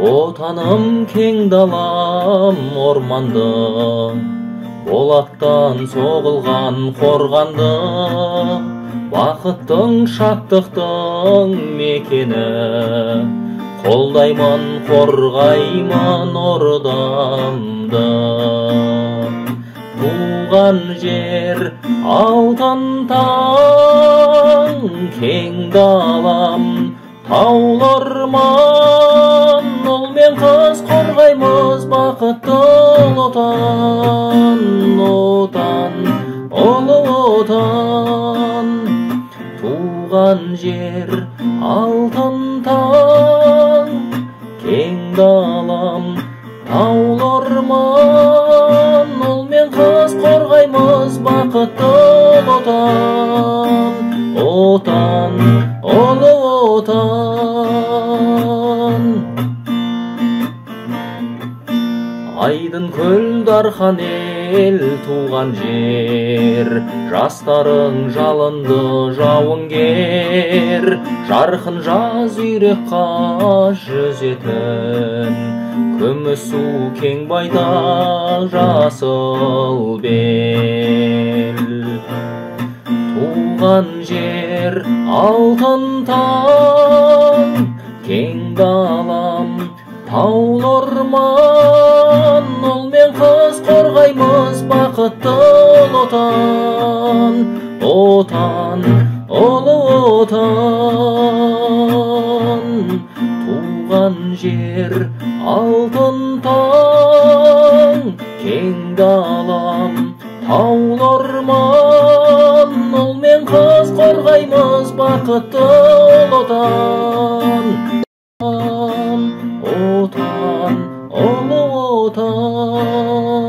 Отаным кең далам орманды, болаттан соғылған қорғанды, бақыттың шаттықтың мекені. Қолдаймын, қорғаймын ордамды. Туған жер алтын таң, кең далам таулы орман, ұл мен қыз қорғаймыз бақытты Отан, Отан, ұлы Отан. Туған жер алтын таң, кең далам таулы орман, ұл мен қыз қорғаймыз бақытты Отан, Отан, ұлы Отан. Айдын көл дархан ел туған жер, жастарың жалынды жауынгер, жарқын жаз үйрек қаз жүзетін, күміс су кең байтақ жасыл бел. Туған жер алтын таң, кең далам таулы орман, ұл мен қыз қорғаймыз бақытты Отан, Отан, ұлы Отан. Туған жер алтын таң, кең далам таулы орман, ұл мен қыз қорғаймыз бақытты Отан, Отан, ұлы Отан.